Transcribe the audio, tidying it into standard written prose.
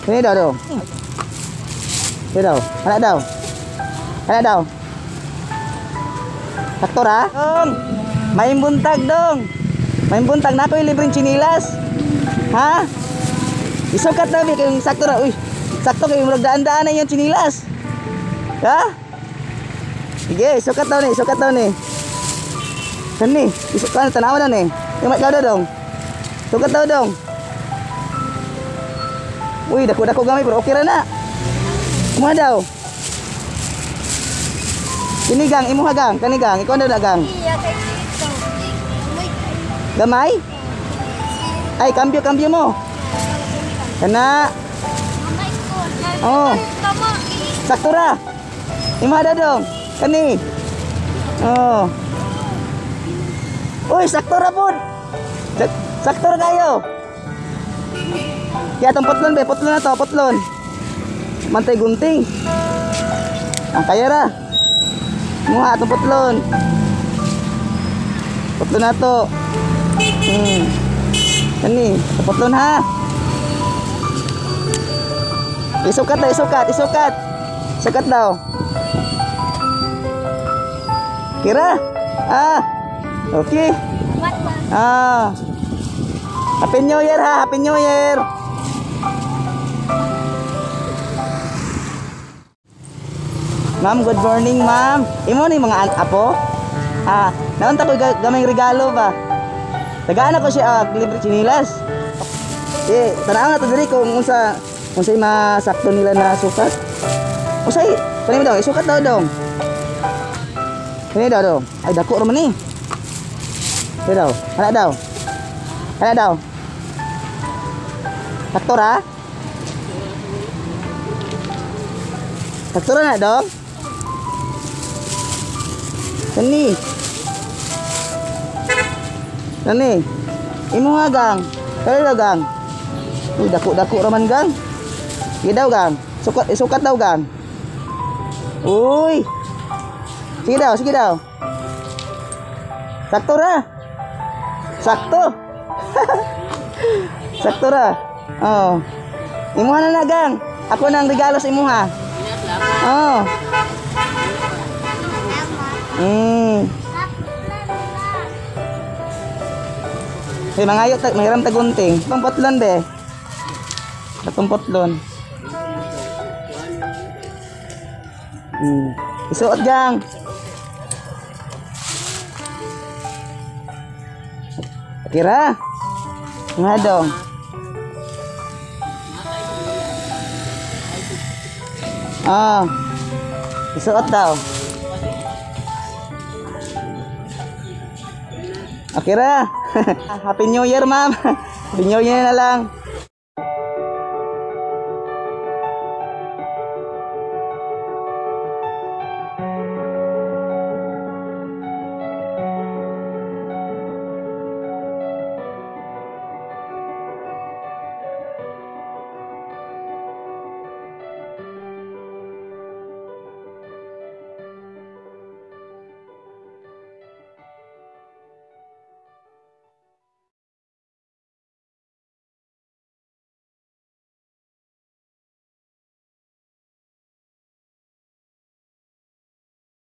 Kini daw dong. Kini daw. Ana daw. Ana daw. Sakto ra? Dong. May buntag dong. May buntag na ako'y libreng tsinilas. Ha? Isukat na bi kay sakto ra. Uy, sakto kay murag daan-daan na yung tsinilas. Ha? Sige, isukat daw ni, isukat daw ni. Kani, isukat tanawa na ni. Yung may daw dong. Sukat daw dong. Uy, dako-dako gamay pero okay ra na. Kumuha daw. Kini gang, imuha gang, kani gang, ikaw na gang. Iya kay dito. Gamay? Ay, kambyo, kambyo mo. Kana, Gamay ko. Oh. Tama. Sakto ra. Imuha daw dong. Kani. Oh. Uy, sakto ra pud. Sakto ra kayo. Kaya itong putlon be, putlon na to, putlon. Mantay gunting. Ang kaya ra. Muha itong putlon. Putlon na to. Kani, putlon ha. Isukat na, isukat, isukat. Sukat daw. Kira. Ah. Okay. Ah. Happy New Year ha, Happy New Year. Ma'am, good morning, ma'am. Imo ni mga apo? Ah, naunta ko gamay regalo ba? Tagaan ako siya libre tsinilas. Eh, tanaw na to diri kung unsa unsay masakto nila na sukat. Unsay? Kani daw, isukat daw dong. Kani daw dong. Ay dako ra man ni. Kani daw. Ana daw. Ana daw. Sakto ra? Sakto ra na dong? Kani. Kani. Imuha gang. Kani daw gang. Uy, dako-dako ra man gang. Sige daw gang. Sukat, isukat daw gang. Uy. Sige daw, sige daw. Sakto ra. Sakto. Sakto ra. Oh. Imuha na na gang. Ako na ang regalo sa imuha. Oh. Hey, mangayo ta, mahiram ta gunting. Itong putlon be. Itong putlon. Isuot gang. Kira. Nga dong. Ah. Isuot daw. Akira. Happy New Year, ma'am. Happy New Year na lang.